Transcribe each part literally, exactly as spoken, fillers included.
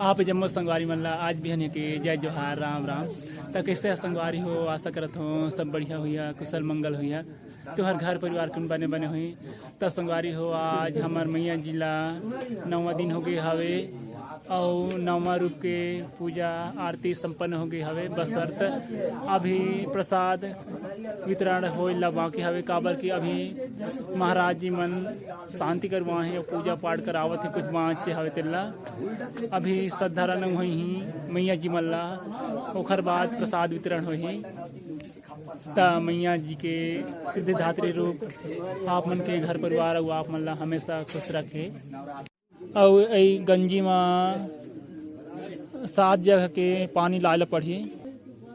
आप जम्मो संगवारी मन ला आज बिहनिया के जय जोहार, राम राम। त कइसे ह संगवारी हो? आशा करत हो सब बढ़िया होइहा, कुशल मंगल होइहा। तुहर घर परिवार कुन बने बने होही। त संगवारी हो, आज हमर मैया जी ला नौवां दिन हो गे हवे, अउ नौवां रूप के पूजा आरती संपन्न हो गे हवे। बसरत अभी प्रसाद वितरण होए ला बाकी हवे, काबर कि अभी महाराज जी मन शांति करवाए हे, पूजा पाठ करावत हे, कुछ बाँचे हवे तेला। अभी श्रद्धा रन वही ही मैया जी मन ला, ओखर बाद प्रसाद वितरण होही। त मैया जी के सिद्धिदात्री रूप आप मन के घर परिवार अउ आप मन ला हमेशा खुश रखे। अउ ए गंजी म सात जगह के पानी लाए ला पड़ही।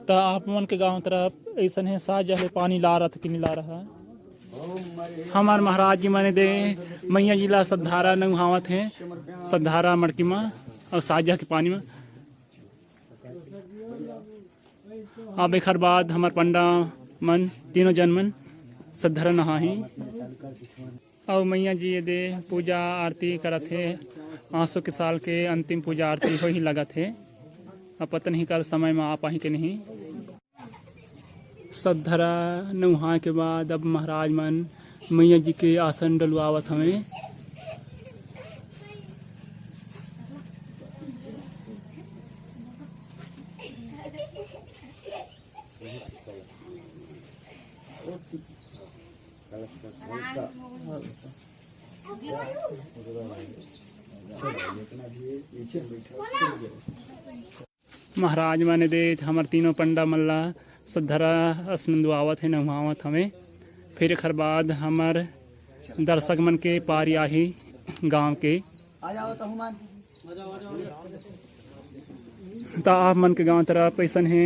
त आप मन के गांव तरफ अइसन हे, सात जगह ले पानी ला रहा कि नहीं ला रहा? हमार महाराज जी मने दे मैया जी ला सतधारा नउहावत हे, सतधारा मड़की म, अउ सात जगह के पानी म। अब एखर बाद हमर पंडा मन, तीनों जन मन सतधारा नहाही। अउ मैया जी ये दे पूजा आरती करत हे। आसो के साल के अंतिम पूजा आरती होही लगत हे। अब पता नहीं कल समय म आ पाही के नहीं। सतधारा नउहाए के बाद अब महाराज मन मैया जी के आसन डलवावत हवे। महाराज मने दे हमर तीनों पंडा मन ला सतधारा असन नहवावत हे, नहवावत हवे। फिर एखर बाद हमर दर्शक मन के पारी आही गांव के। त आप मन के गांव तरफ अइसन हे,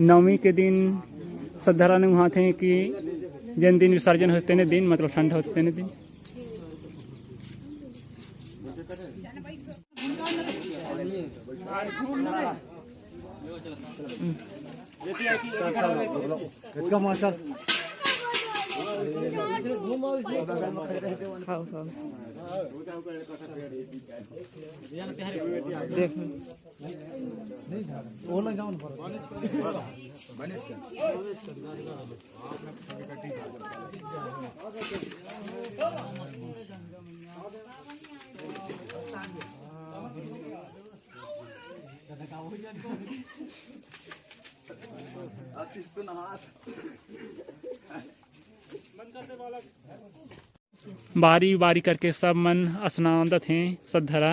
नवमी के दिन सतधारा नहवाथे कि जेन दिन विसर्जन होथे तेने दिन, मतलब ठंडा होथे तेने दिन। कितना मास्टर? खाओ, खाओ। देखो। वो ना जाओ ना। बारी बारी करके सब मन असनावत हे सतधारा।